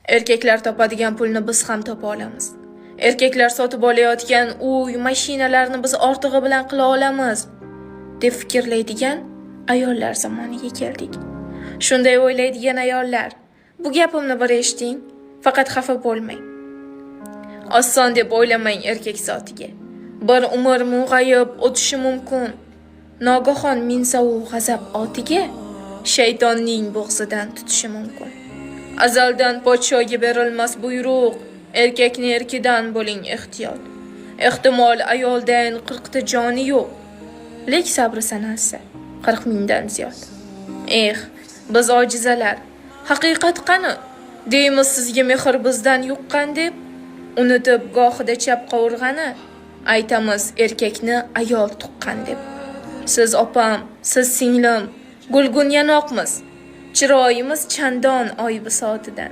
Erkaklar topadigan pulni biz ham topa olamiz. Erkaklar sotib olayotgan uy, mashinalarni biz ortig'i bilan qila olamiz, deb fikrlaydigan ayollar zamoniga keldik. Shunday o'ylaydigan ayollar, bu gapimni bir eshiting, faqat xafa bo'lmang. Oson deb o'ylamang erkak zotiga. Bir umr mung'ayib o'tishi mumkin. Nogahon minsa u g'azab otiga, shaytonning bo'g'zidan tutishi mumkin. Azaldan podshoga berilmas buyruq, erkakni erkidan bo'ling ehtiyot. Ehtimol ayoldan 40 ta joni yo'q, lek sabri sanalsa 40 mingdan ziyod. Eh, biz ojizalar, haqiqat qani? Deymiz sizga mehr bizdan yuqqan deb, unutib gohida chap qovurg'ani, aytamiz erkakni ayol tuqqan deb. Siz opam, siz singlim, gulgun yanoqmiz. Chiroyimiz chandon oy bisotidan.